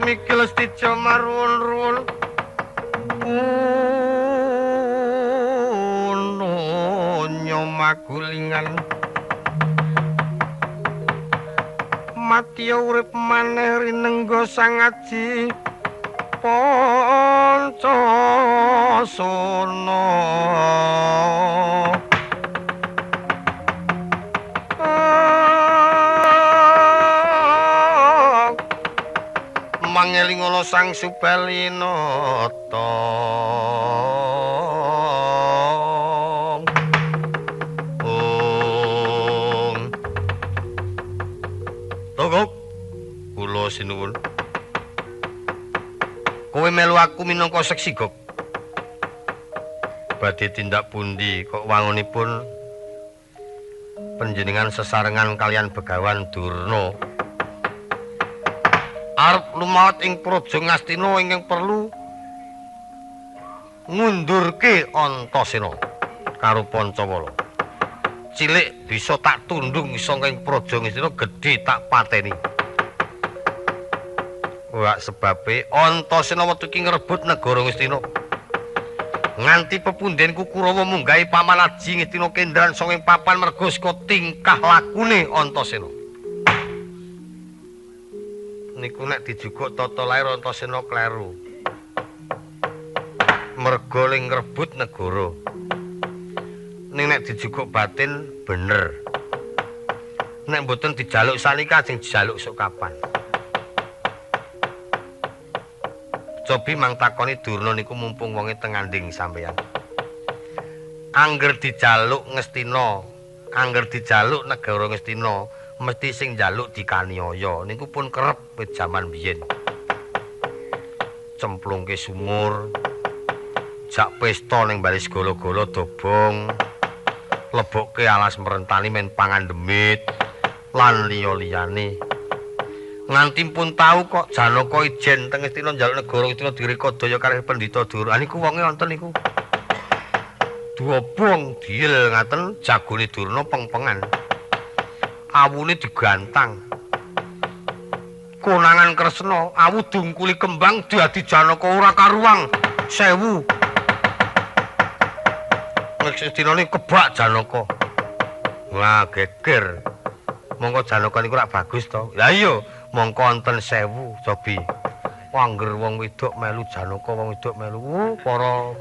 migel stija maruwun-ruwun. Nyo magulingan. Mati urip maneh rinengga sang aji Pancasana. Mangelingono sang Subalinata. Ong. Togok kula sinuwun. Kowe melu aku minangka seksi, Gok. Badhe tindak pundi kok wangunipun panjenengan sesarengan kalian Begawan Durna. Arep lumawat ing Praja Ngastina ingkang perlu ngundurke Antasena karo Pancawala. Cilik bisa tak tundung saka ing Praja Ngastina, gedhe tak pateni. Wah, sebabe Antasena wektu iki ngrebut negara Ngastina. Nganti pepundhenku Kurawa munggahi Paman Aji Ngastina kendran saka ing papan merga saka tingkah lakune Antasena. Niku nek dijukuk tata lair Antasena kleru. Merga ling ngrebut negara. Ning nek dijukuk batin bener. Nek mboten dijaluk salika ajeng dijaluk sok kapan. Cobi mang takoni Durna niku mumpung wonge teng nganding sampeyan. Angger dijaluk Ngastina, angger dijaluk negara Ngastina, mesti sing njaluk dikaniaya. Niku pun kerep wit jaman biyen. Cemplungke sumur, jak pesta ning bali segala-gala dobong, lebokke alas merentani men pangan demit lan liya-liyane. Nganti pun tau kok Janaka ijen teng Ngastina njaluk negara Ngastina direkodaya kalih Pendhita Durna. Niku wonge wonten niku. Dobong diel ngaten jagone Durna pengpengan. Awune digantang. Konangan Kresna, awu dungkuli kembang dadi Janaka ora karuang 1000. Ngastinane kebak Janaka. Wah, geger. Mongko Janaka niku rak bagus to. Lah iya, mongko wonten 1000 cobi. Angger wong wedok melu Janaka, wong wedok melu para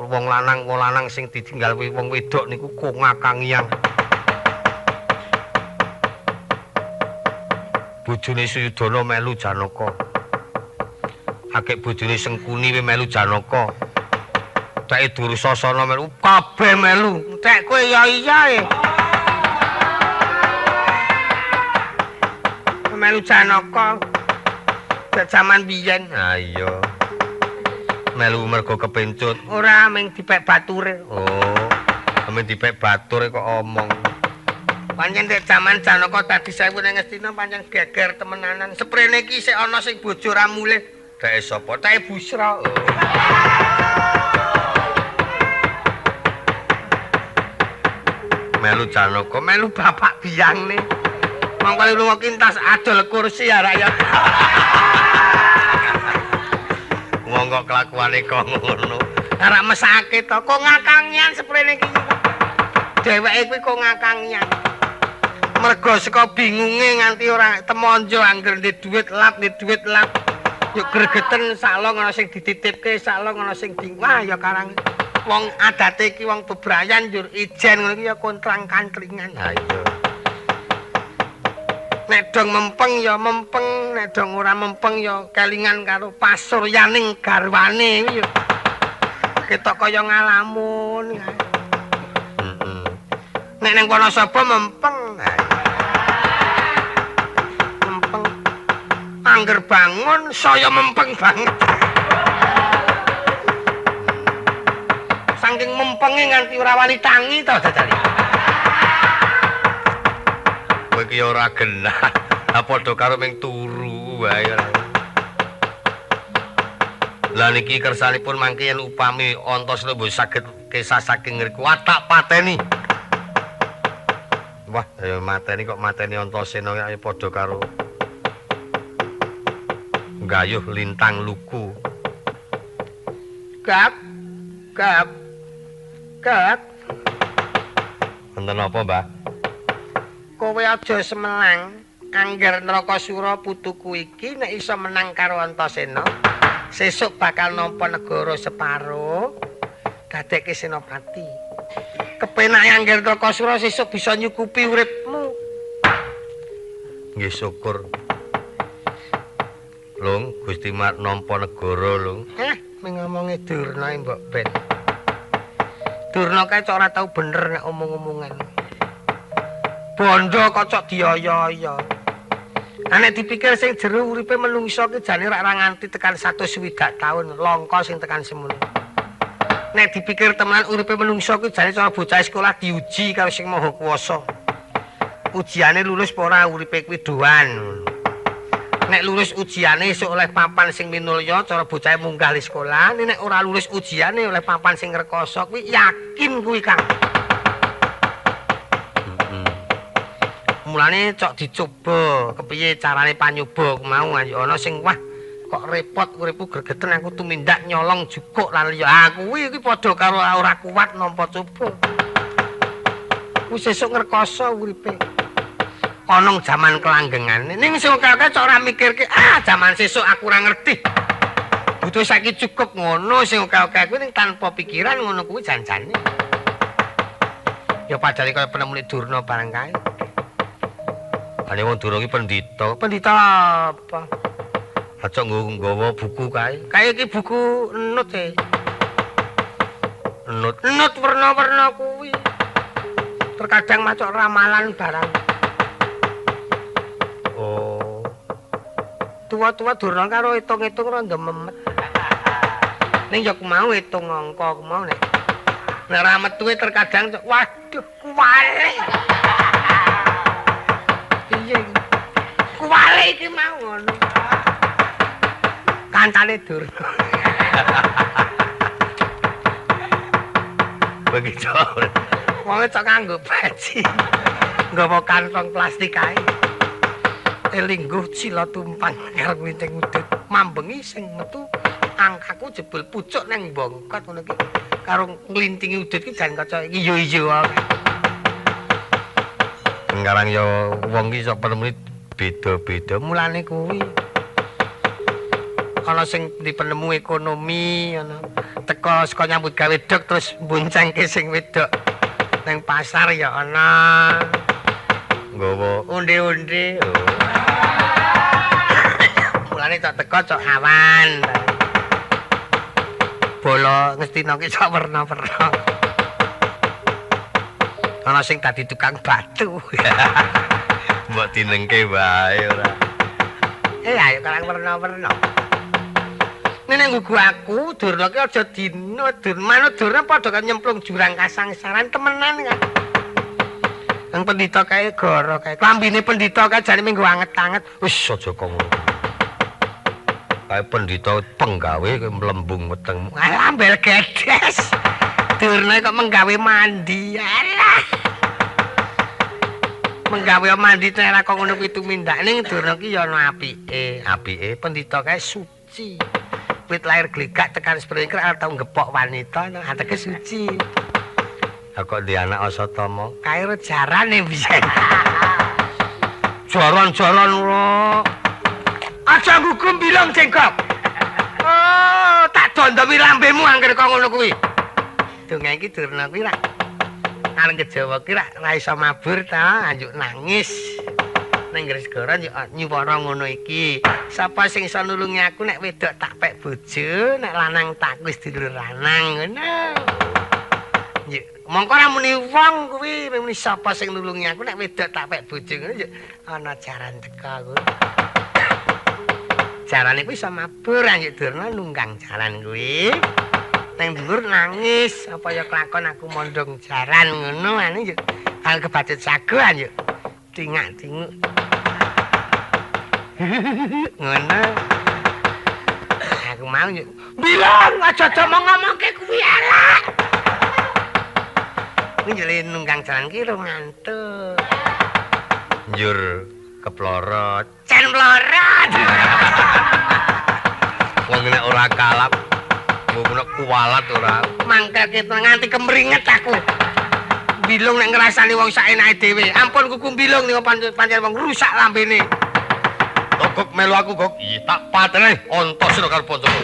wong lanang sing ditinggal wong wedok niku kongakangiang. Bojone Suyudana melu Janaka. Akeh bojone Sengkuni melu Janaka. Teke Dursasana melu, kabeh melu. Entek kowe ya iya e. Melu Janaka. Nek jaman biyen. Ha iya. Melu mergo kepencut. Ora mung dipek bature. Oh, mung dipek bature kok omong. Pancen nek jaman Janaka dadi 1000 ning Ngastina pancen geger temenanan. Seprene iki sik ana sing bojo ra mulih. Deke sapa? Deke Busra. Oh. Melu Janaka, melu bapak biyangne. Mongko lunga kintas adol kursi ya rakyat. Wong kok kelakuane kok ngono. Ora mesake to, kok ngakangian seprene iki. Dheweke kuwi kok ngakangian. Mergo saka bingunge nganti ora temonjo angger ndek dhuwit lap, ndek dhuwit lap. Yo gregeten salong ana sing dititipke, salong ana sing di wah ya karang wong adate iki wong bebrayan njur ijen ngono iki ya kontrang-kantringan. Ha iya. Nek dong mempeng ya mempeng, nek dong ora mempeng ya kelingan karo pasuryaning garwane kuwi ya. Ketok kaya ngalamun. Heeh. Nek ning Wonosaba mempeng. Mempeng. Angger bangun saya mempeng banget. Saking mempenge nganti ora wani tangi to jajal. Kowe iki ora genah. Ha padha karo ming turu wae. Lah niki kersanipun mangke yen upami Antasena mbok saged kesah saking ngriku tak pateni. Wah, ayo mateni kok mateni Antasena ya padha karo Gayuh lintang luku. Gap gap gap. Wonten apa, Mbah? Kowe aja semelang. Angger Narakasura putuku iki nek iso menang karo Antasena, sesuk bakal nampa negara separo, dadekke senopati. Kepenake angger Narakasura sesuk bisa nyukupi uripmu. Nggih syukur. Lung, Gusti Mat nampa negara, Lung. Ngomonge Durna mbok ben. Durna kae cok ora tau bener nek omong-omongan. Bondo kok cok dioyo-oyo. Nek dipikir sing jero uripe menungso ki jane ora nganti tekan 160 taun, langka sing tekan semono. Nek dipikir temenan uripe menungso ki jane cara bocah sekolah diuji karo sing Maha Kuwasa. Ujiane lulus apa ora uripe kuwi doan. Nek lulus ujiane esuk oleh papan sing minulya cara bocah munggah li sekolah, nek ora lulus ujiane oleh papan sing rekoso kuwi yakin kuwi, Kang. Mulane cok dicoba kepiye carane panyoba mau ayo ana sing wah kok repot uripku gregeten aku tumindak nyolong jukuk lan liya. Ah kuwi iki padha karo ora kuat nampa coba. Kuwi sesuk ngrekoso uripe. Ana jaman kelanggengane. Ning sing akeh cok ora mikirke ah jaman sesuk aku ora ngerti. Butuh saiki cukup ngono sing akeh-akeh kuwi ning tanpa pikiran ngono kuwi janjane. Ya padahal kaya penemune Durna barang kae. Ane wong Durna iki pendhita. Pendhita apa? Aja nggawa buku kae. Kae iki buku enut e. Enut, enut werna-werna kuwi. Terkadang macok ramalan barang. Oh. Tua-tua Durna karo hitung-hitung rada memet. Ning ya ku mau hitung angka ku mau nek. Nek ra metuwe terkadang waduh kuwale. Piye iki? Kuwale iki mau ngono. Kancane Durna. Begitu. Wong cok nganggo peci. Nggawa kantong plastik kae. Elingguh sila tumpang karo winting udut. Mambengi sing metu angkaku jebul pucuk nang bongkot ngono iki. Karo nglintingi udut iki jan kaca iki yo-yo. Ngarang ya wong iki iso penemune beda-beda. Mulane kuwi ana sing dipenemu ekonomi ana teko saka nyambut gawe dok terus mboncengke sing wedok nang pasar ya ana nggawa onde-onde. Mulane cok teko cok awan bola ngestina ki cok werna-werna. Ana sing dadi tukang batu. Mbok dinengke wae ora. Ayo karang werna-werna. Nek nggugu aku Durna ki aja dina Durna Durna padha kan nyemplung jurang kasangsaran temenan kan. Nang pendhita kae goro kae. Klambine pendhita kae jane minggu anget-anget. Wis aja kok ngono. Kae pendhita penggawe kowe mlembung wetengmu. Alah ambel gedes. Durna kok menggawe mandi. Alah. Menggawe mandi nek ora kok ngono kuwi tumindak ning Durna ki ya ana apike. Apike pendhita kae suci. Wit lahir glegak tekan sprengker arep tau ngepok wanita ateke suci. Lah kok di anak Asatama kae jarane biyen. Jaran-jaran ora. Aja ngugum bilong jengkok. Oh, tak dondomi lambemu angger kok ngono kuwi. Dongeng iki Durna kuwi rak areng Jawa kuwi rak ra iso mabur ta, anjuk nangis. Ning Gresgara nyuwara ngono iki. Sapa sing iso nulungi aku nek wedok tak pek bojo, nek lanang tak wis dulur lanang ngono. Njuk, mongko ora muni wong kuwi, muni sapa sing nulungi aku nek wedok tak pek bojo ngono njuk ana jaran teka kuwi. Jarane kuwi iso mabur anjuk Durna nunggang jaran kuwi. Nang dhuwur nangis, apa ya kelakon aku mondhong jaran ngono ane njuk. Hal kebacut sago anjuk. Tingak-tinguk. Ngono. Aku mau njuk. Bilang aja ngomong-ngomongke kuwi elek. Kuwi njele nunggang jaran ki ro ngantuk. Njur keplorot. Cen plorot. Wong nek ora kalap, mbok nek kuwalat ora. Mangkelke nganti kemringet aku. Bilung nek ngrasani wong saenake dhewe. Ampun kuku bilung niku pancen wong rusak lambene. Gok melu aku, Gok. Iya, tak patene ontos sira karo bocah.